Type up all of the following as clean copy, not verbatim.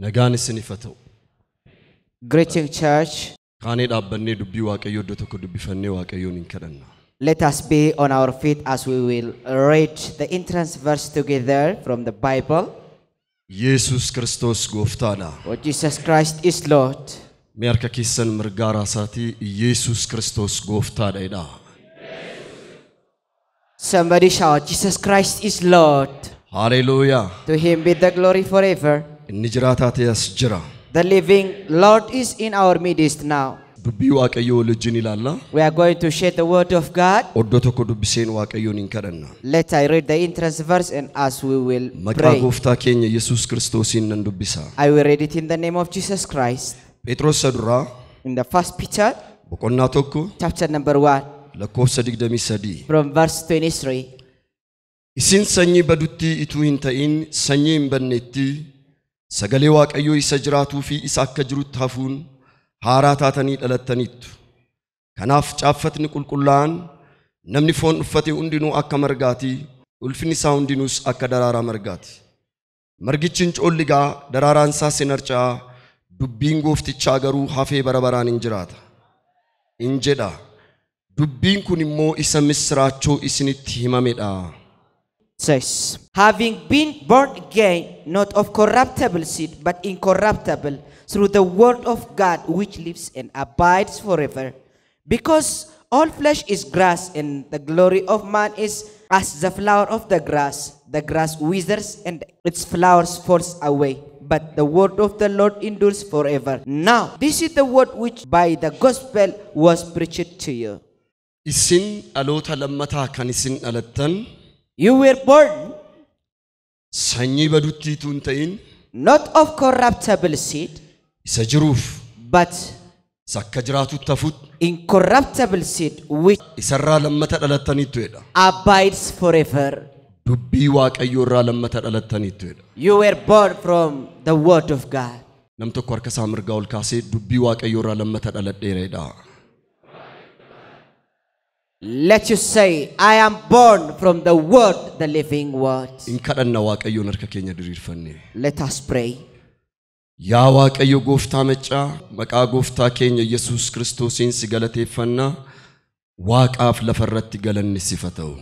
Nagaan isiniif haa ta'u. Greeting, church. Kaanee dhaabbannee dubbii Waaqayyoo iddoo tokko dubbifannee Waaqayyoon hin kadhanna. Let us be on our feet as we will read the entrance verse together from the Bible. Yesus Kiristoos gooftaadha. For Jesus Christ is Lord. Mee harka keessan mirgaa raasaatii Yesus Kiristoos gooftaadha jedhaa. Somebody shout, "Jesus Christ is Lord." Haleluuyaa. To him be the glory forever. Inni jiraataa ta'e as jira. The living Lord is in our midst now. Dubbii Waaqayyoo wal wajjin ilaalla. We are going to share the word of God. Iddoo tokko dubbiseen Waaqayyoon hin kadhanna. Let I read the entrance verse and as we will Maqaa pray. Gooftaa keenya Yesus Kiristoosiin nan dubbisa. I will read it in the name of Jesus Christ. Phexros isa duraa In the first Peter, boqonnaa 1 chapter number 1, lakkoofsa 23. from verse 23. Isin sanyii badutti ituu hin ta'in sanyii hin bannetti sagalee Waaqayyoo isa jiraatuu fi isa akka jirutti hafuun haaraa taatanii dhalattaniittu. Kanaaf caaffatni qulqullaa'aan namni foon uffate hundinuu akka margaati, ulfinni isaa hundinuus akka daraaraa margaati. Margichi hin coolligaa, daraaraan isaas hin harca'a, dubbiin gooftichaa garuu hafee bara baraan hin jiraata. In jedha. Dubbiin kun immoo isa misiraachoo isinitti himamedha. Says, "Having been born again, not of corruptible seed, but incorruptible, through the word of God which lives and abides forever. Because all flesh is grass, and the glory of man is as the flower of the grass. The grass withers and its flowers falls away, but the word of the Lord endures forever. Now, this is the word which by the gospel was preached to you." Isin dhaloota lammataa kan isin dhalattan You were born sanyii badutti utuu hin ta'in not of corruptible seed, isa jiruuf but isa akka jiraatutti hafutti incorruptible seed which isarraa lammata dhalattaniittu jedha. Abides forever. Dubbii Waaqayyoo irraa lammata dhalattaniittu jedha. You were born from the word of God. Nam tokko harka isaa mirgaa ol kaasee dubbii Waaqayyoo irraa lammata dhaladheera jedha. Let you say, "I am born from the word, the living word." In kadhanna Waaqayyoon harka keenya diriirfanne. Let us pray. Yaa Waaqayyo gooftaa maccaa maqaa gooftaa keenya Yesuus Kiristoosiin si galateeffanna Waaqaaf lafarratti galanni siif haa ta'u.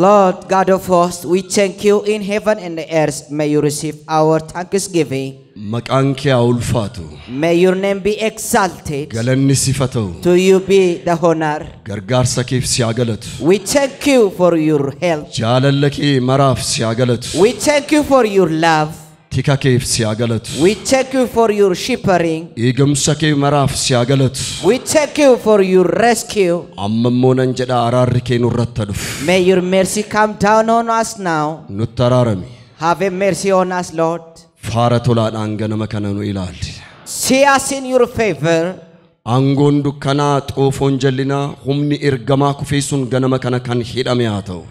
Lord God of hosts, we thank you in heaven and the earth. May you receive our thanksgiving. Maqaan kee haa ulfaatu. May your name be exalted. Galanni siif haa ta'u. To you be the honor. Gargaarsa keef si haa galatu. We thank you for your help. Jaalala kee maraaf si haa galatu. We thank you for your love. Tika keef si haa galatu. We thank you for your shepherding. Eegumsa kee maraaf si haa galatu. We thank you for your rescue. Amma immoo nan jedha araarri kee nurratti haa dhufu. May your mercy come down on us now. Nutti araarami. Have a mercy on us, Lord. Faara tolaadhaan ganama kana nu ilaali. See us in your favor. Aangoon dukkanaa xoofoon jallinaa humni ergamaa kufee sun ganama kana kan hidhame haa ta'u.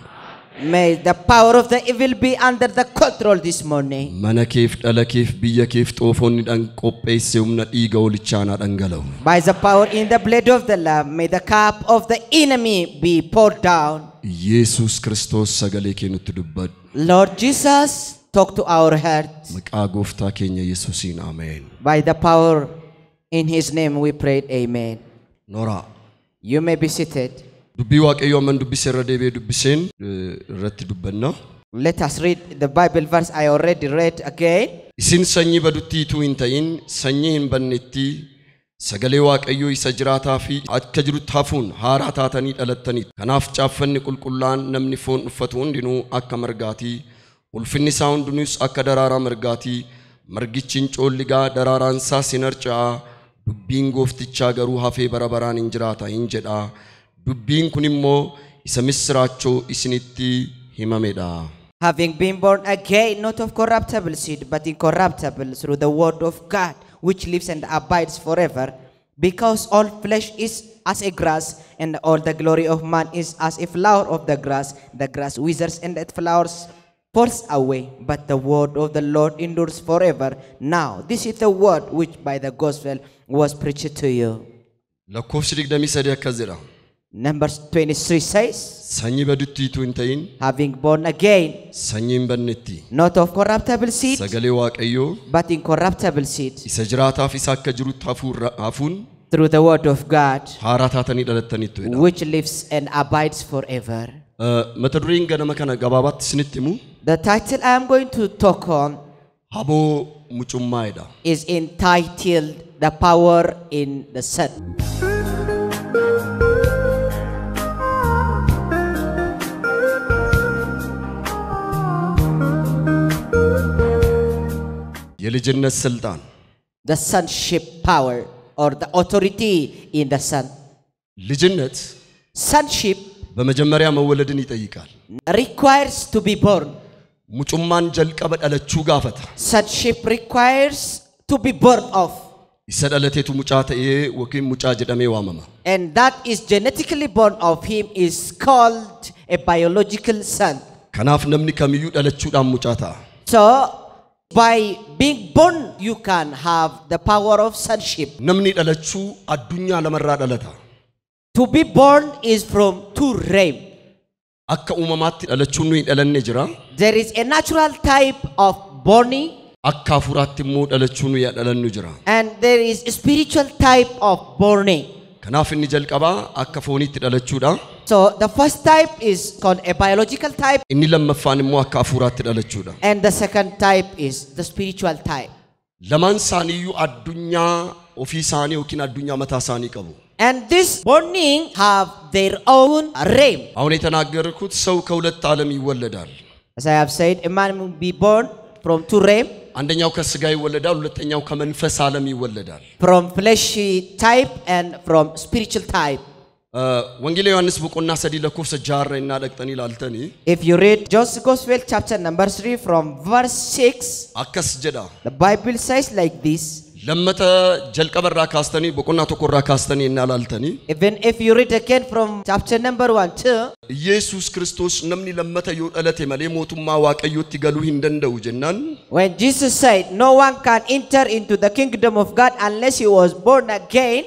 May the power of the evil be under the control this morning. Mana keef dhala keef biyya keef xoofoonni dhan qopheesse humna dhiiga hoolichaan haa dhangala'u. By the power in the blood of the Lamb, may the cup of the enemy be poured down. Yesus Kiristoos sagalee kee nutti dubbadhu. Lord Jesus, talk to our hearts. Maqaa gooftaa keenya Yesuusiin ameen. By the power in his name we pray, amen. Noraa. You may be seated. Dubbii Waaqayyoo amman dubbise irra deebi'ee dubbiseen irratti dubbanna. Let us read the Bible verse I already read again. Isin sanyii badutti utuu hin ta'in sanyii hin bannetti sagalee Waaqayyoo isa jiraataa fi akka jirutti hafuun haaraa taatanii dhalattaniitu. Kanaaf caaffanni qulqullaa'aan namni foon uffatu hundinuu akka margaatii, ulfinni isaa hundinuus akka daraaraa margaatii, margichi hin coolligaa, daraaraan isaas hin harca'a, dubbiin gooftichaa garuu hafee bara baraan hin jiraata hin jedha. Dubbiin kun immoo isa misiraachoo isinitti himamedha. Having been born again, not of corruptible seed, but incorruptible, through the word of God, which lives and abides forever. Because all flesh is as a grass, and all the glory of man is as a flower of the grass. The grass withers and the flowers falls away, but the word of the Lord endures forever. Now, this is the word which by the gospel was preached to you. Lakkoofsi 23 akkas jedha. Numbers 23 says, Sanyii badutti utuu hin ta'in having born again, sanyii hin badnetti. not of corruptible seed, Sagalee Waaqayyoo but incorruptible seed, isa jiraataaf isa akka jirutti hafuun through the word of God, haaraa taatanii dhalattaniittu jedha. which lives and abides forever. Mata dureen ganama kana gabaabaatti isinitti himu The title I am going to talk on haboo mucummaa'edha. is entitled The Power in the Son. የልጅነት ስልጣን The sonship power or the authority in the Son. ልጅነት Sonship በመጀመሪያ መወለድን ይጠይቃል። requires to be born. Mucummaan jalqaba dhalachuu gaafata. Sonship requires to be born of. Isa dhalateetu mucaa ta'ee yookiin mucaa jedhamee waamama. And that is genetically born of him is called a biological son. Kanaaf namni kamiyyuu dhalachuudhaan mucaa ta'a. So by being born you can have the power of sonship. Namni dhalachuu addunyaa lamarraa dhalata. To be born is from two realms. Akka uumamaatti dhalachuun nuyi dhalanne jira. There is a natural type of borning, Akka hafuuraatti immoo dhalachuu nuyi dhalannu jira. and there is a spiritual type of borning. Kanaaf inni jalqabaa akka fooniitti dhalachuudha. So the first type is called a biological type, Inni lammaffaan immoo akka hafuuraatti dhalachuudha. and the second type is the spiritual type. Lamaan isaaniiyyuu addunyaa ofii isaanii yookiin addunyaa mataa isaanii qabu. And this borning have their own realm. አሁን የተናገርኩት ሰው ከሁለት ዓለም ይወለዳል። As I have said, a man will be born from two realms, አንደኛው ከስጋ ይወለዳል፣ ሁለተኛው ከመንፈስ ዓለም ይወለዳል። from fleshy type and from spiritual type. ወንጌል ዮሐንስ boqonnaa sadii lakkoofsa jaha innaa dhaqxanii ilaaltanii If you read John's Gospel chapter number 3 from verse 6, akkas jedha. the Bible says like this. Lammata jalqaba irraa kaastanii boqonnaa tokko irraa kaastanii innaa ilaaltanii Even if you read again from chapter number 1 2, Yesuus Kiristoos namni lammata yoo dhalate malee mootummaa Waaqayyootti galuu hin danda'u jennaan when Jesus said, no one can enter into the kingdom of God unless he was born again,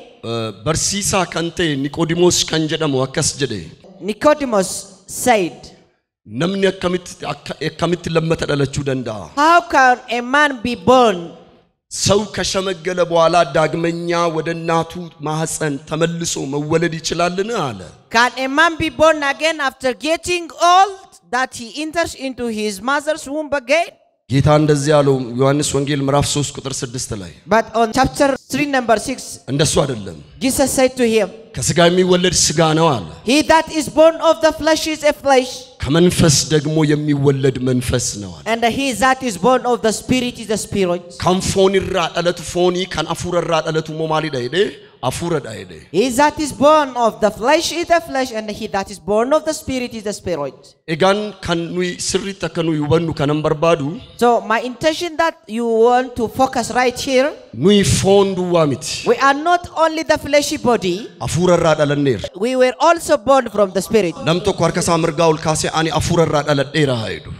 barsiisaa kan ta'e Niqoodimoos kan jedhamu akkas jedhe. Nicodemus said, Namni akkamitti lammata dhalachuu danda'a? how can a man be born? ሰው ከሸመገለ በኋላ ዳግመኛ ወደ እናቱ ማህፀን ተመልሶ መወለድ ይችላልን? አለ። Can a man be born again after getting old that he enters into his mother's womb again? ጌታ እንደዚህ አለው ዮሐንስ ወንጌል ምዕራፍ 3 ቁጥር 6 ላይ። But on chapter 3 number 6, እንደሱ አይደለም። Jesus said to him, ከስጋ የሚወለድ ስጋ ነው አለ። he that is born of the flesh is a flesh, ከመንፈስ ደግሞ የሚወለድ መንፈስ ነው አለ። and he that is born of the spirit is a spirit. Kan foonirraa dhalatu foonii, kan hafuurarraa dhalatu immoo maalidha jedhee? Hafuuradha jedhee. He that is born of the flesh is the flesh, and he that is born of the spirit is the spirit. Egaan kan nuyi sirriitti akka nuyi hubannu kanan barbaadu So my intention that you want to focus right here, nuyi foon duwwaa miti. we are not only the fleshy body, Hafuurarraa dhalanneerra. we were also born from the spirit. Nam tokko harka isaa mirgaa ol kaasee ani hafuurarraa dhaladheera haa jedhu.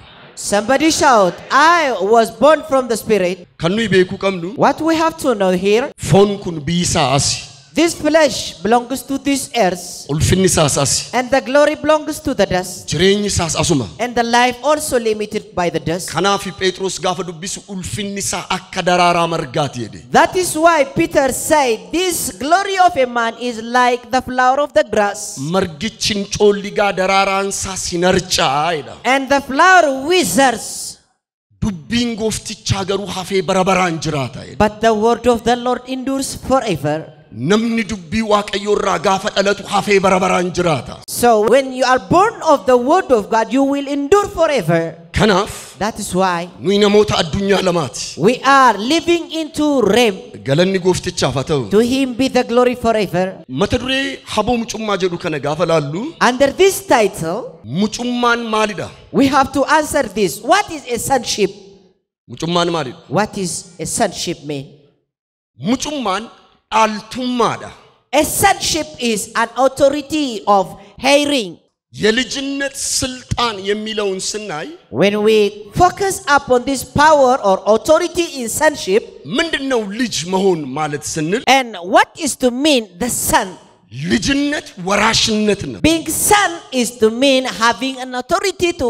Somebody shout, I was born from the spirit. Kan nuyi beekuu qabnu What we have to know here, foon kun biyyi isaa asi. this flesh belongs to this earth, Ulfinni isaas asi. and the glory belongs to the dust, Jireenyi isaas asuma. and the life also limited by the dust. Kanaaf Phexros gaafa dubbisu ulfinni isaa akka daraaraa margaati jedhe. That is why Peter said, this glory of a man is like the flower of the grass, Margichi hin coolligaa daraaraan isaas hin harca'a jedha. and the flower withers, Dubbiin gooftichaa garuu hafee bara baraan jiraata jedhe. but the word of the Lord endures forever. Namni dubbii Waaqayyoo irraa gaafa dhalatu hafee bara baraan jiraata. So when you are born of the word of God, you will endure forever. Kanaaf That is why nuyi namoota addunyaa lamaati. we are living into realm. Galanni gooftichaaf haa ta'u. To him be the glory forever. Mata duree haboo mucummaa jedhu kana gaafa laallu Under this title, mucummaan maalidha? we have to answer this. What is a sonship? Mucummaan maalidha? What is a sonship mean? Mucummaan dhaaltummaadha. A sonship is an authority of hearing. የልጅነት ስልጣን የሚለውን ስናይ When we focus upon this power or authority in sonship, ምንድነው ልጅ መሆን ማለት ስንል and what is to mean the son? ልጅነት ወራሽነት ነው። Being son is to mean having an authority to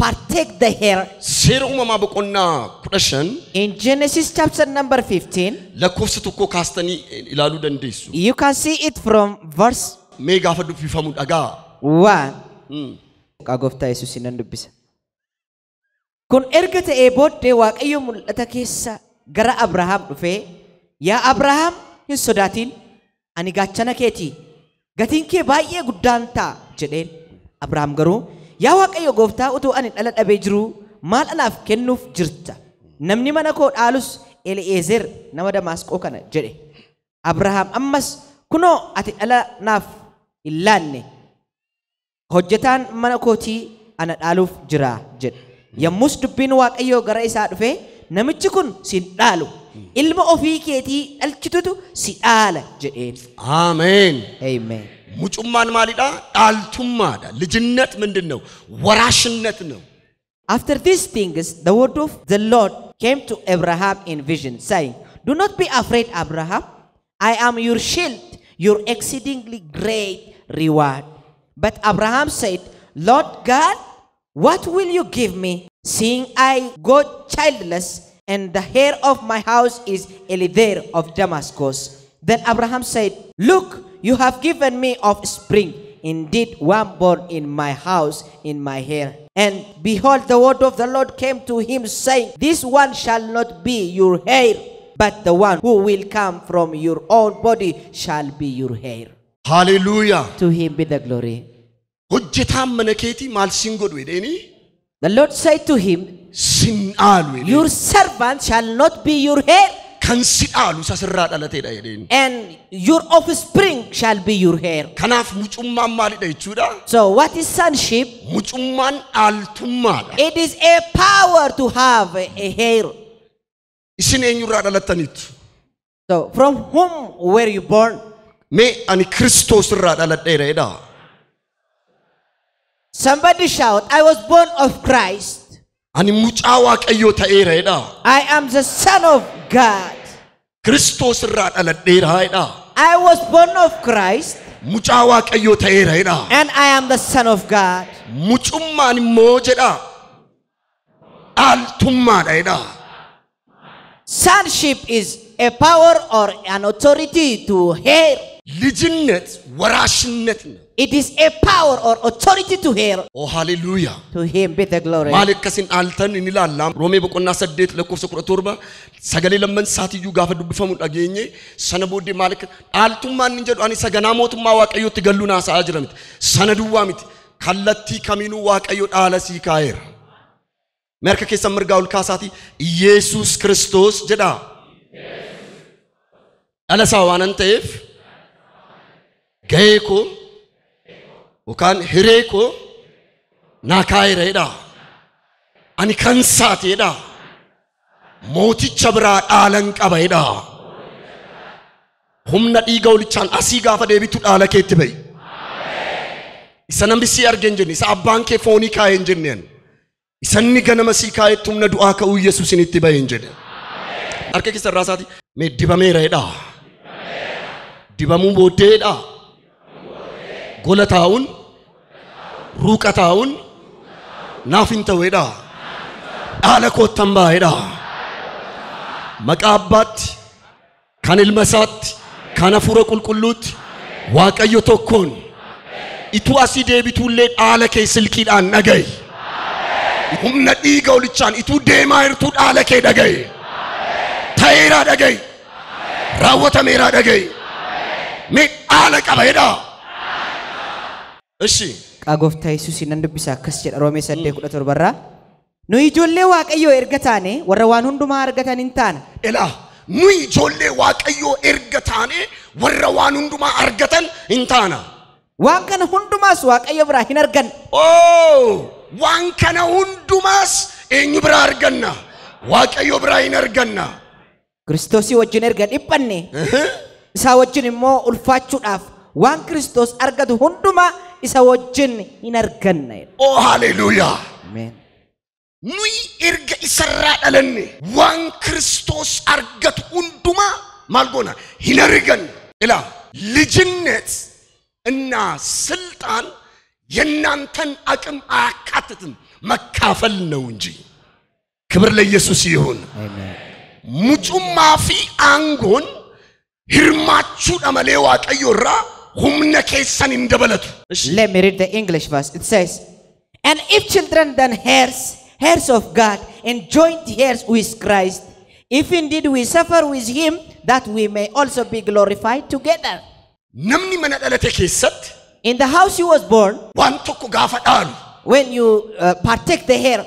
partake the heir. Seera uumamaa boqonnaa 15 In Genesis chapter number 15, lakkoofsa 1 kaastanii ilaaluu dandeessu. you can see it from verse Mee gaafa dubbifamu dhagaa. 1. Maqaa gooftaa Yesuusiin nan dubbisa. Kun erga ta'ee booddee Waaqayyo mul'ata keessa gara Abrahaam dhufee, yaa Abrahaam hin sodaatin, ani gaachana keetii, gatiin kee baay'ee guddaan ta'a jedheen. Abrahaam garuu, yaa Waaqayyo gooftaa, utuu ani dhala dhabee jiruu maal anaaf kennuuf jirta? Namni mana koo dhaalus Eli'eezer nama Damaasqoo kana jedhe. Abrahaam ammas, kunoo ati dhala naaf hin laanne, hojjetaan mana kootii ana dhaaluuf jira jedhe. Yommus dubbiin Waaqayyoo gara isaa dhufee, namichi kun si dhaalu, ilma ofii keetii dhalchitutu si dhaala jedheen. Ameen. Amen. Mucummaan maalidha? Dhaaltummaadha. ልጅነት ምንድን ነው? ወራሽነት ነው። After these things, the word of the Lord came to Abraham in vision, saying, Do not be afraid, Abraham. I am your shield, your exceedingly great reward. But Abraham said, Lord God, what will you give me, seeing I go childless, and the heir of my house is Eliezer of Damascus? Then Abraham said, Look, you have given me offspring, indeed one born in my house, in my hair. And behold, the word of the Lord came to him, saying, This one shall not be your heir, but the one who will come from your own body shall be your heir. Hallelujah. To him be the glory. Hojjetaan mana keetii maal siin godhu jedheeni? The Lord said to him, Sin dhaalu jedheen. Your servant shall not be your heir, Kan si dhaalu isa sirraa dhalateedha jedheen. and your offspring shall be your heir. Kanaaf mucummaan maalidha jechuudha? So what is sonship? Mucummaan dhaaltummaadha. It is a power to have a heir. Isin eenyurraa dhalattaniittu? So from whom were you born? Mee ani Kiristoos irraa dhaladheera jedhaa. Somebody shout, I was born of Christ. Ani mucaa Waaqayyoo ta'eera jedhaa. I am the son of God. Kiristoos irraa dhaladheera jedhaa. I was born of Christ Mucaa Waaqayyoo ta'eera jedhaa. and I am the son of God. Mucummaan immoo jedhaa dhaaltummaadha jedhaa. Sonship is a power or an authority to heir. ልጅነት ወራሽነት ነው። It is a power or authority to heir. Oh hallelujah. To him be the glory. Maal akkasin dhaaltan inni ilaalla. Roomee boqonnaa 8 lakkoofsa 17 sagalee lamman saatiyyuu gaafa dubbifamu dhageenye sana booddee maal akka dhaaltummaan inni jedhu ani saganaa mootummaa Waaqayyootti gallu naasa'aa jira miti. Sana duwwaa miti. Kallattii kamiinuu Waaqayyo dhaala sii kaa'eera. Mee harka keessan mirgaa ol kaasaatii Iyeesuus Kiristoos jedhaa. Dhala isaa waanan ta'eef gahee koo yookaan hiree koo naa kaa'eera jedhaa. Ani kan isaati jedhaa. Mooticha biraa dhaalan qaba jedhaa. Humna dhiiga olichaan asii gaafa deebitu dhaala keetti ba'i. Isa namni sii arge hin jenne, isa abbaan kee foonii kaa'e hin jenneen. Isa inni ganama sii kaa'etti humna du'aa ka'uu Yesuusin itti ba'i hin jedhe. Harka keessa irraa isaati mee dibameera jedhaa. Dibamuu booddee jedhaa. Gola taa'uun, ruuqa taa'uun naaf hin ta'u jedhaa. Dhaala koottan ba'a jedhaa. Maqaa Abbaatti, kan Ilma isaatti, kan Hafuura Qulqulluutti Waaqayyo tokkoon ituu asii deebituullee dhaala kee silkiidhaan dhaga'i. Humna dhiiga olichaan ituu deemaa jirtuu dhaala kee dhaga'i. Ta'eeraa dhaga'i. Raawwatameeraa dhaga'i. Mee dhaala qaba jedhaa. እሺ Maqaa gooftaa Yesuusiin nan dubbisa akkas jedha Roomee 8:17 irraa. Nu ijoollee Waaqayyoo erga taane warra waan hundumaa argatan hin taana. Elaa nuyi ijoollee Waaqayyoo erga taane warra waan hundumaa argatan hin taana. Waan kana hundumaas Waaqayyo biraa hin arganna. Oh, waan kana hundumaas eenyu biraa arganna? Waaqayyo biraa hin arganna. Kiristoosii wajjin erga dhiphanne isaa wajjin immoo ulfaachuudhaaf waan Kiristoos argatu hundumaa isa wajjin hin arganna. Oh hallelujah. Amen. Nuyi erga isarraa dhalanne waan Kiristoos argatu hundumaa maal goona? Hin arganna. Ilaa ልጅነት እና ስልጣን የናንተን አቅም አያካትትም፣ መካፈል ነው እንጂ። ክብር ለኢየሱስ ይሁን። Amen. Mucummaa fi aangoon hirmaachuudha malee Waaqayyo irraa humna keessan hin dabalatu. Let me read the English verse. It says, "And if children, then heirs, heirs of God, and joint heirs with Christ, if indeed we suffer with him, that we may also be glorified together." Namni mana dhalate keessatti In the house he was born, waan tokko gaafa dhaalu when you partake the hair,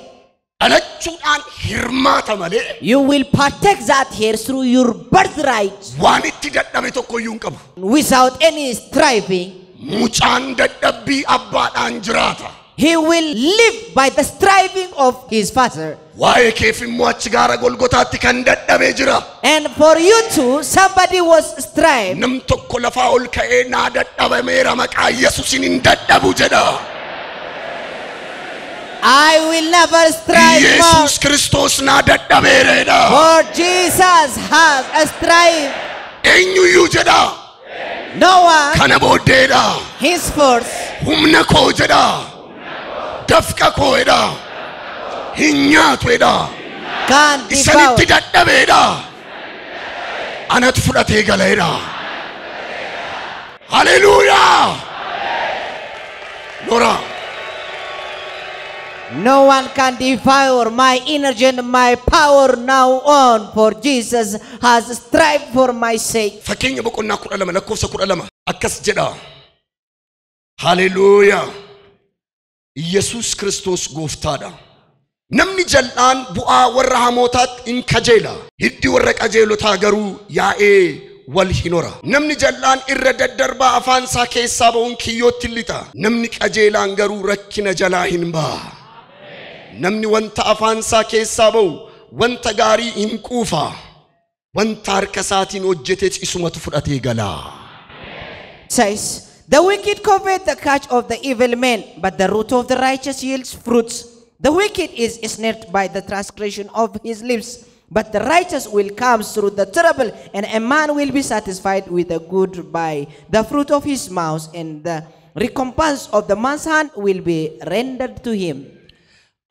dhalachuudhaan hirmaata malee you will partake that hair through your birthright waan itti dadhabe tokko iyyuu hin qabu. without any striving. Mucaan dadhabbii abbaadhaan jiraata. He will live by the striving of his father. Waa'ee keef immoo achi gaara Golgotaatti kan dadhabee jira. And for you too, somebody was strived. Nam tokko lafaa ol ka'ee naa dadhabameera maqaa Yesuusiin hin dadhabu jedha. I will never strive more. Yesuus Kiristoos naa dadhabeeredha. For Jesus has a strive. Eenyuyyuu jedha. No one Kana booddeedha. henceforth Humna koo jedha. Dafqa koo jedha. Hin nyaatu jedha. can Isanitti devour. dadhabeedha. Anatu fudhatee galeedha. Haleluuyaa. Nora. No one can devour my energy and my power now on, for Jesus has strived for my sake. Fakkeenya boqonnaa 12 lakkoofsa 12 akkas jedha. Haleluuyaa. Yesuus Kiristoos gooftaadha. Namni jal'aan bu'aa warra hamootaatti in kajeela. Hiddi warra qajeelotaa garuu yaa'ee wal hin hora. Namni jal'aan irra daddarbaa afaan isaa keessaa ba'uun kiyyootti lixa. Namni qajeelaan garuu rakkina jalaa hin ba'a. Namni wanta afaan isaa keessaa ba'u wanta gaarii hin quufa. Wanta harka isaatiin hojjetes isumatu fudhatee gala. Says, "The wicked covet the catch of the evil man, but the root of the righteous yields fruits. The wicked is snared by the transgression of his lips, but the righteous will come through the trouble, and a man will be satisfied with the good by the fruit of his mouth, and the recompense of the man's hand will be rendered to him."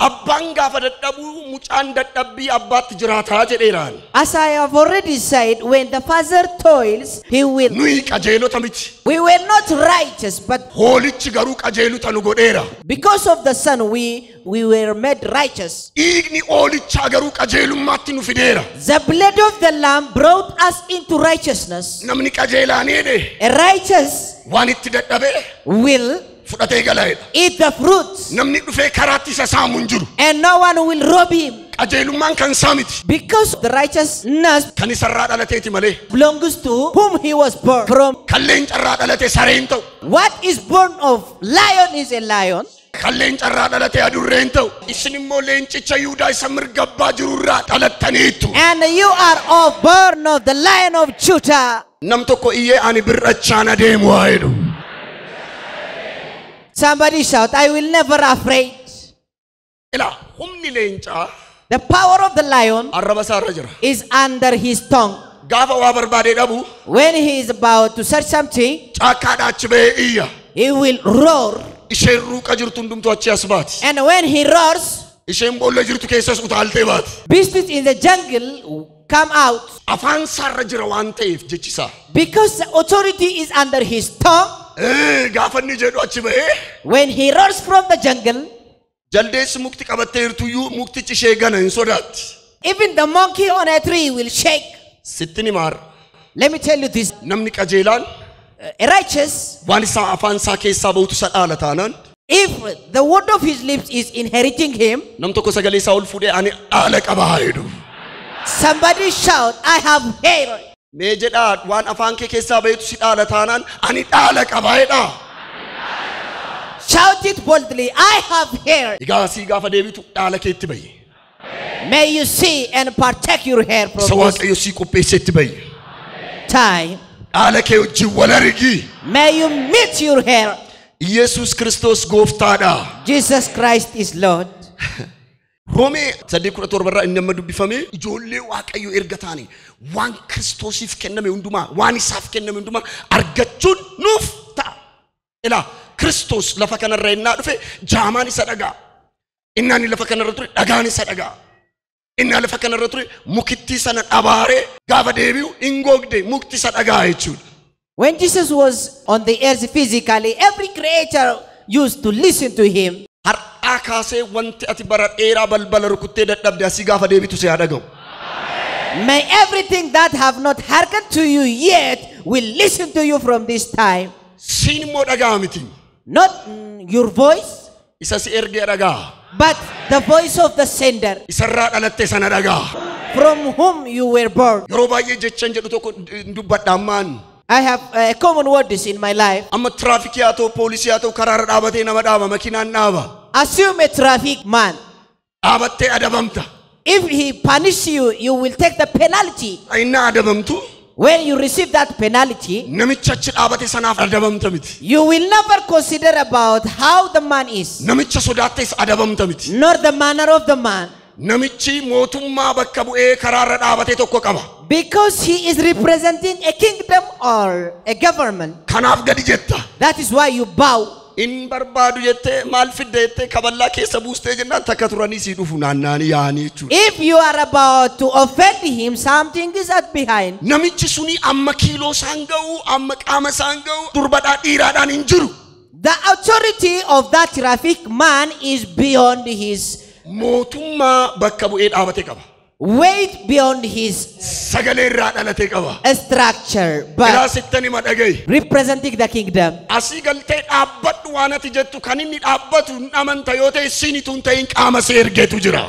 Abbaan gaafa dadhabuu mucaan dadhabbii abbaatti jiraataa jedheeraan. As I have already said, when the father toils, he will. Nuyi qajeelota miti. We were not righteous, but Hoolichi garuu qajeelota nu godheera. because of the Son, we were made righteous. Dhiigni hoolichaa garuu qajeelummaatti nu fideera. The blood of the Lamb brought us into righteousness. Namni qajeelaan jedhe A righteous waan itti dadhabee will fudhatee galaa'edha. eat the fruits, Namni dhufee karaatti isa saamu hin jiru. and no one will rob him. Qajeelummaan kan isaa miti. Because the righteousness Kan isarraa dhalateeti malee. belongs to whom he was born from. Kan leencarraa dhalate saree hin ta'u. What is born of lion is a lion. Kan leencarraa dhalate adurree hin ta'u. Isin immoo leencicha Yihudaa isa mirga abbaa jirurraa dhalattaniittu. And you are all born of the Lion of Judah. Nam tokko iyyee ani birrachaan adeemu haa jedhu. Somebody shout, "I will never afraid." Ilaa humni leencaa The power of the lion arraba isaarra jira. is under his tongue. Gaafa waa barbaadee dhabu When he is about to search something, caakkaadhaa achi ba'ee iyya. he will roar. Isheen ruuqa jirtu hundumtuu achi as baati. And when he roars, Isheen boolla jirtu keessas utaaltee baati. beasts in the jungle come out. Afaan isaarra jira waan ta'eef jechi isaa. Because the authority is under his tongue, Gaafa inni jedhu achi ba'ee when he roars from the jungle, jaldeessi mukti qabattee jirtuyyuu muktichi ishee gana hin sodaatti. even the monkey on a tree will shake. Sitti ni maara. Let me tell you this. Namni qajeelaan A righteous, waan isaa afaan isaa keessaa bahutu isa dhaala taanaan if the word of his lips is inheriting him, nam tokko sagalee isaa ol fuudhee ani dhaala qaba haa jedhu. somebody shout, "I have hair." Mee jedhaa waan afaan kee keessaa bahetu si dhaala taanaan ani dhaala qaba jedhaa. Shout it boldly, "I have hair." Egaa sii gaafa deebitu dhaala keetti bahi. May you see and partake your hair from Isa this Waaqayyo sii qopheessetti bahi. time. Dhaala kee wajjin wal argi. May you meet your hair. Yesuus Kiristoos gooftaadha. Jesus Christ is Lord. Roomee 8:17 irraa inni amma dubbifame ijoollee Waaqayyo erga taane waan Kiristoosiif kenname hundumaa waan isaaf kenname hundumaa argachuun nuuf ta'a. Ilaa Kiristoos lafa kanarra innaa dhufe jaamaan isa dhagaa. Innaan lafa kanarra ture dhagaan isa dhagaa. Innaa lafa kanarra ture mukittii sana dhabaaree gaafa deebi'u hin gogde mukti isa dhagaa jechuudha. When Jesus was on the earth physically, every creature used to listen to him. Har'aa kaasee wanti ati bara dheeraa balbala rukuttee dadhabde asii gaafa deebitu si haa dhaga'u. May everything that have not hearkened to you yet will listen to you from this time. Siin immoo dhagaa miti. Not your voice, Isa si ergee dhagaa. but the voice of the sender Isarraa dhalatte sana dhagaa. from whom you were born. Yeroo baay'ee jechan jedhu tokko dubbadha ammaan. I have a common words in my life. Amma tiraafikii haa ta'u poolisii haa ta'u karaarra dhaabatee nama dhaaba makiinaan dhaaba. Assume a traffic man. Dhaabattee adabamta. If he punishes you, you will take the penalty. Inni adabamtu When you receive that penalty, namicha achi dhaabate sanaaf adabamta miti. you will never consider about how the man is, Namicha sodaattees adabamta miti. nor the manner of the man, Namichi mootummaa bakka bu'ee karaarra dhaabate tokko qaba. because he is representing a kingdom or a government. Kanaaf gadi jetta. That is why you bow. In barbaadu jettee maal fidde jettee kaballaa keessa buustee jennaan takka turanii sii dhufu naannaanii yaa'anii jechuudha. If you are about to offend him, something is at behind. Namichi suni amma kiiloo isaan ga'u amma qaama isaan ga'u durbadhaa dhiiraadhaan hin jiru. The authority of that traffic man is beyond his Mootummaa bakka bu'ee dhaabate qaba. weight, beyond his Sagalee irraa dhalate qaba. structure, Ilaa but sittan hima dhaga'i. representing the kingdom. Asii galtee dhaabbadhu waan ati jettu kan inni dhaabbatu hin amanta yoo ta'e siinitu hin ta'in qaama see ergeetu jira.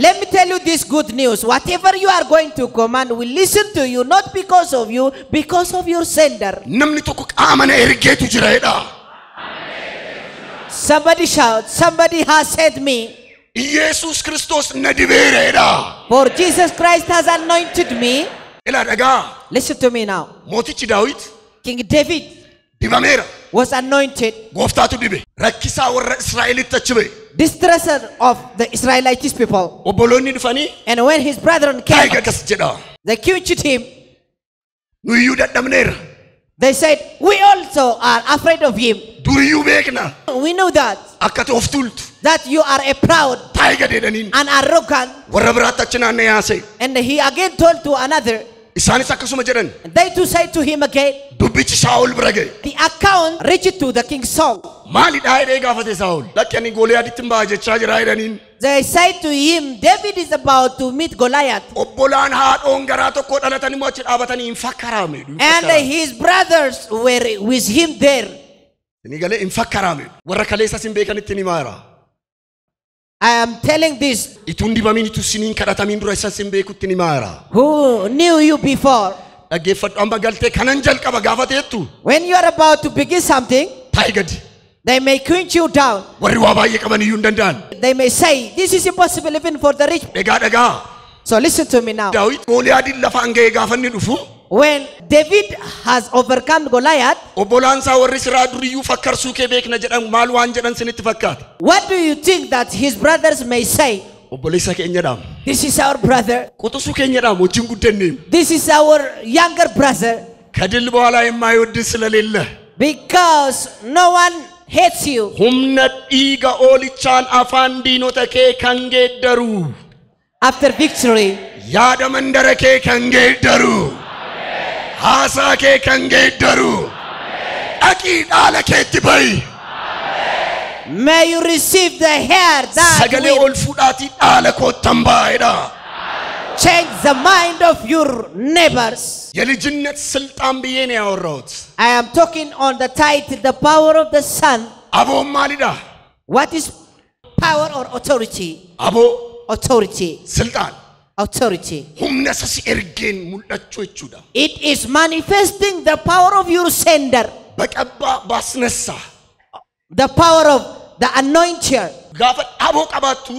Let me tell you this good news. Whatever you are going to command will listen to you, not because of you, because of your sender. Namni tokko qaama na ergeetu jira jedha. Somebody shout, somebody has sent me. Yesuus Kiristoos na dibeera jedha. For Jesus Christ has anointed me. Ilaa dhagaa Listen to me now. mootichi Daawit King David dibameera. was anointed, Gooftaatu dibe. Rakkisaa warra Israa'elitti achi ba'e. distresser of the Israelite people. Obboloonni dhufanii And when his brethren came, taayiga akkas jedha. they quenched him. Nu iyyuu dadhabneera. They said, we also are afraid of him. Duriyyuu beekna. We know that, Akka ati of tuultu. that you are a proud Taayiga jedhaniin. and arrogant. Warra biraatti achi naanna'ee haasa'e. And he again told to another. Isaanis akkasuma jedhan. And they too said to him again, Dubbichi Saa'ol bira ga'e. the account reached to the king Saul. Maalidhaa jedhee gaafate Saa'ol. Lakki ani Gooliyaaditti hin ba'a jechaa jira jedhaniin. They said to him, David is about to meet Goliath. Obbolaan haadhoon garaa tokko dhalatan immoo achi dhaabatanii hin fakkaraame. And his brothers were with him there. Inni galee hin fakkaraame. Warra kaleessas hin beekanitti ni maara. I am telling this Ituun dibamiin ituu siniin kadhatamiin dura isas hin beekutti ni maara. who knew you before. Dhaggeeffadhu amma galtee kanan jalqaba gaafa ta'ettu When you are about to begin something, taa'i gadi. they may quench you down. Warri waa baay'ee qaban iyyuu hin danda'an. They may say, this is impossible even for the rich. Dhagaa dhagaa. So listen to me now. Daawit Gooliyaadiin lafaan ga'ee gaafa inni dhufu When David has overcome Goliath, obbolaan isaa warri siraa duriyyuu fakkarsuu kee beekna jedhan maal waan jedhan sinitti fakkaata. what do you think that his brothers may say? Obboleessa keenyadhaam. This is our brother. Quxisuu keenyadhaam wajjin guddanneem. This is our younger brother. ከድል በኋላ የማይወድ ስለሌለ Because no one hates you. humna dhiiga oolichaan afaan diinota kee kan geeddaru After victory, yaada mandara kee kan geeddaru haasaa kee kan geeddaru dhaqii dhaala keetti ba'i may you receive the hair that sagalee will ol fuudhaatii dhaala koottan baa'edha. change the mind of your neighbors. የልጅነት ስልጣን ብዬ ነው ያወራሁት። I am talking on the title, The Power of the Son. አቦም maalidha? What is power or authority? Aboo Authority. ስልጣን Authority. humna isa si ergeen mul'achuu jechuudha. It is manifesting the power of your sender, በቀባ ባስነሳ the power of the anointer. gaafa aboo qabaattu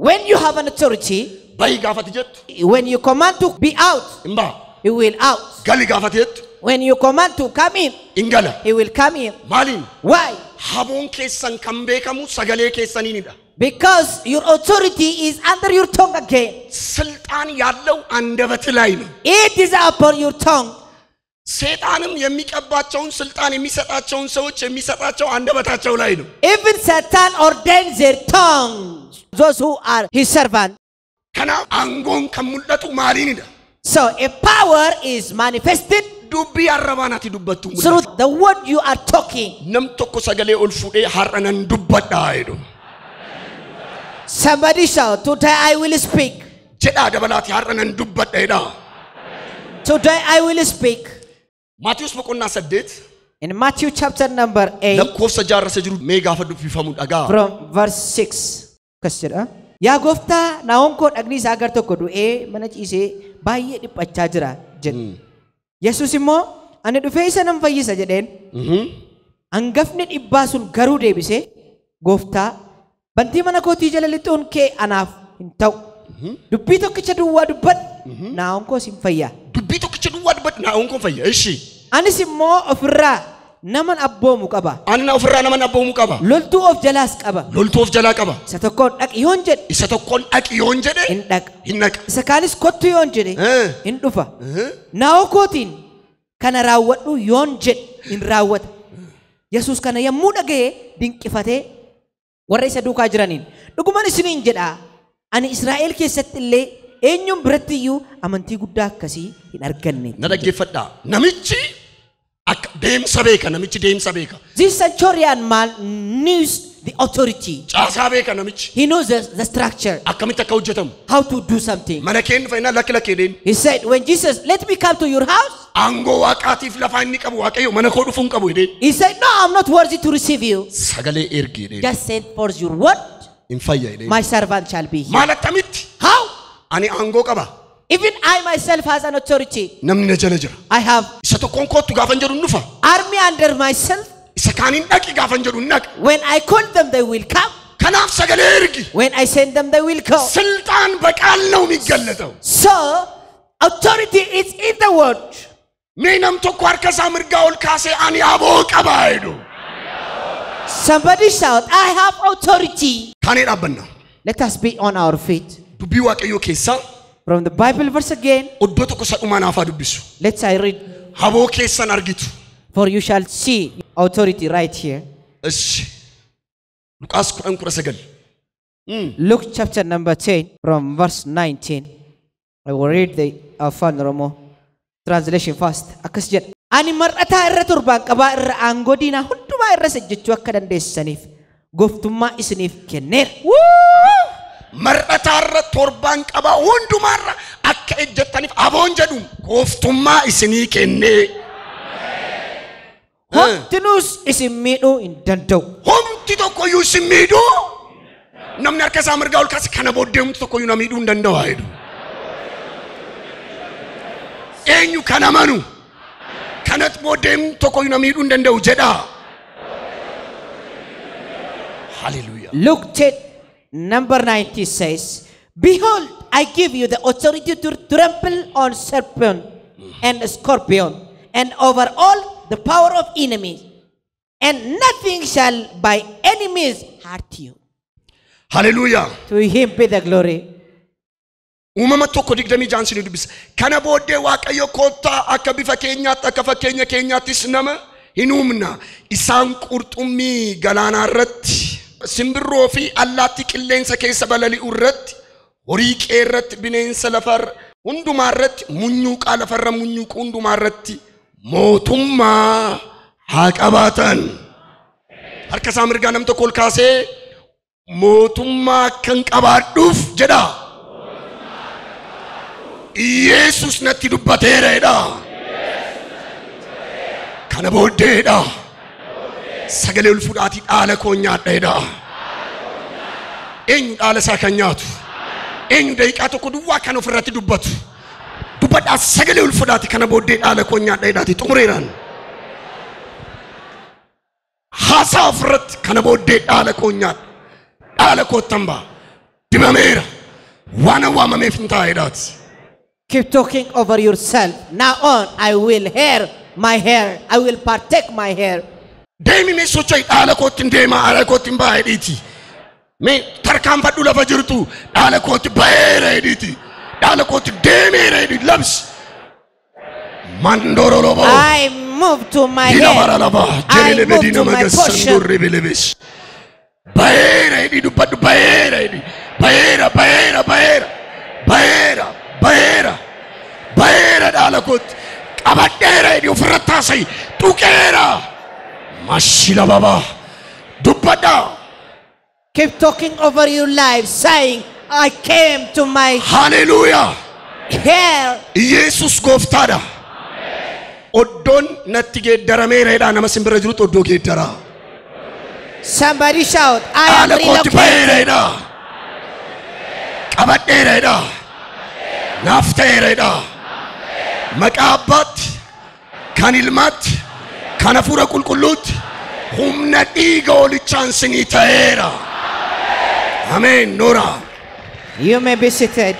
When you have an authority, bahi gaafati jettu when you command to be out, hin ba'a. he will out. Gali gaafati jettu When you command to come in, hin gala. he will come in. Maaliin? Why? Haboon keessan kan beekamu sagalee keessaniinidha. Because your authority is under your tongue again. ስልጣን ያለው አንደበት ላይ ነው። It is upon your tongue. ሰይጣንም የሚቀባቸውን ስልጣን የሚሰጣቸውን ሰዎች የሚሰጣቸው አንደበታቸው ላይ ነው። Even Satan ordains their tongues, those who are his servant. ከና አንጎን ከሙለቱ ማሊን So a power is manifested ዱቢ አረባናቲ ዱበቱ through the word you are talking. ነም tokko sagalee ol fuudhee har'anan dubbadha jedhu. Somebody shout, today I will speak. Jedhaa dabalaati har'anan dubbadha jedha. Today I will speak. Maatiyus boqonnaa 8 In Matthew chapter number 8 lakkoofsa jaarrasa jiru mee gaafa dubbifamu dhagaa. From verse 6. Akkas jedha. Yaa gooftaa naa'on koo dhagni isaa gar tokko du'ee mana ciisee baay'ee dhiphachaa jira jedhe. Yesuus immoo ani dhufee isa nan fayyisa jedheen. Hangafni dhibbaa sun garuu deebisee gooftaa bantii mana kootii jala lixuun kee anaaf hin ta'u. Dubbii tokkicha duwwaa dubbadhu naa'on koos hin fayya. Dubbii tokkicha duwwaa dubbadhu naa'on koo fayya. Ishi. Anis immoo ofirraa naman abboomu qaba. Ani ofirraa naman abboomu qaba. Loltuu of jalaas qaba. Loltuu of jalaa qaba. Isa tokkoon dhaqi yoon jedhe. Isa tokkoon dhaqi yoon jedhe. Hin dhaqa. Hin dhaqa. Isa kaanis kottu yoon jedhe. Hin dhufa. Naa'oo kootiin kana raawwadhu yoon jedhe hin raawwata. Yesuus kana yommuu dhaga'e dinqifatee warra isa duukaa jiraniin dhuguman isiniin jedha ani Israa'el keessatti illee eenyuun biratti iyyuu amantii guddaa akkasii hin arganne. Na dhaggeeffadhaa. Namichi akka deemsa beeka, namichi deemsa beeka. This centurion man knows the authority. Caasaa beeka namichi. He knows the structure. Akkamitti akka hojjetamu. How to do something. Mana kee dhufa innaan lakki lakkee deemu. He said, when Jesus, let me come to your house. Aangoo waaqaatiif lafaa inni qabu waaqayyo mana koo dhufuu hin qabu jedheen. He said, no, I'm not worthy to receive you. Sagalee ergi jedheen. Just send forth your word. Hin fayya jedheen. My servant shall be here. Maal akkamitti? How? Ani aangoo qaba. Even I myself has an authority. Namni na jala jira. I have Isa tokkoon kottu gaafan jedhu hin dhufa. army under myself. Isa kaaniin dhaqi gaafan jedhu hin dhaqa. When I call them, they will come. Kanaaf sagalee ergi. When I send them, they will come. ስልጣን በቃል ነው የሚገለጠው። So, authority is in the word. Mee nam tokko harka isaa mirgaa ol kaasee ani aboo qaba jedhu. Somebody shout, I have authority. Kaanee dhaabbanna. Let us be on our feet. Dubbii Waaqayyoo keessaa From the Bible verse again. Iddoo tokko isa dhumaa naaf haa dubbisu. Let's I read. Haboo keessan argitu. For you shall see authority right here. Ishi. Luqaas 10:19. Luke chapter number 10 from verse 19. I will read the Afaan Oromoo translation first. Akkas jedha. Ani mar'ataa irra torbaan qabaa irra aangoo diinaa hundumaa irra sajjechuu akka dandeessaniif gooftummaa isiniif kenneera. Mar'ataa irra torbaan qabaa hundumaa irra akka ejjettaniif aboon jedhu gooftummaa isinii kennee. Homtinuus isin miidhuu hin danda'u. Homti tokkoyyuu isin miidhuu. Namni harka isaa mirgaa ol kaase kana booddee homti tokkoyyuu na miidhuu hin danda'u haa jedhu. Eenyu kan amanu kanatti booddee homti tokkoyyuu na miidhuu hin danda'u jedhaa. Hallelujah. Luke 10 number 90 says, Behold, I give you the authority to trample on serpent and scorpion and over all the power of enemies, and nothing shall by any means hurt you. Hallelujah. To him be the glory. Uumama 1:26 isinii dubbisa. Kana booddee Waaqayyo kottaa akka bifa keenyaatti akka fakkeenya keenyaattis nama hin uumna. Isaan qurxummii galaanaa irratti, simbirroo fi allaattii qilleensa keessa balali'u irratti, horii qe'ee irratti, bineensa lafarra hundumaa irratti, munyuuqaa lafarra munyuuqu hundumaa irratti mootummaa haa qabaatan. Harka isaa mirgaa nam tokko ol kaasee mootummaa kan qabaadhuuf jedha. Yesus natti dubbateera jedha. Kana booddeedha. Sagalee ol fuudhaatii dhaala koo nyaadha jedha. Eenyu dhaala isaa kan nyaatu? Eenyu daqiiqaa tokko duwwaa kan ofirratti dubbatu? Dubbadhaa sagalee ol fuudhaatii kana booddee dhaala koo nyaadha jedhaati xumureeraan. Haasaa ofirratti kana booddee dhaala koo nyaadha. Dhaala koottan ba'a. Dibameera. Waan waamameef hin ta'a jedhaati. Keep talking over yourself. Now on, I will hair my hair. I will partake my hair. Deemi mee socho'i dhaala kootti hin deemaa, dhaala kootti hin ba'a jedhiiti. Mee tarkaanfadhu lafa jirtu dhaala kootti ba'eera jedhiiti. Dhaala kootti deemeera jedhiiti labsi. Mandorolobo. I move to my head. Ilabaralaba. I move Jelelebedina to my portion. magasandurrebelebes. Baheera jedhi dubbadhu baheera jedhi. Baheera baheera baheera. Baheera baheera. Baheera dhaala kootti. Qabadheera jedhi ofirratti haasa'i. Tuqeera. Mashila baba. Dubbadhaa. Keep talking over your life, saying, I came to my Haleluuyaa. hair. Yesus gooftaadha. Oddoon natti geeddarameera jedhaa nama simbira jirutti oddoo geeddaraa. Somebody shout, I am Dhaala kootti baheera relocated. jedhaa. Qabadheera jedhaa. Naaf ta'eera jedhaa. Maqaa abbaatti, kan ilmaatti, kan hafuura qulqulluutti humna dhiiga hoolichaan sinii ta'eera. Ameen. Noora. You may be seated.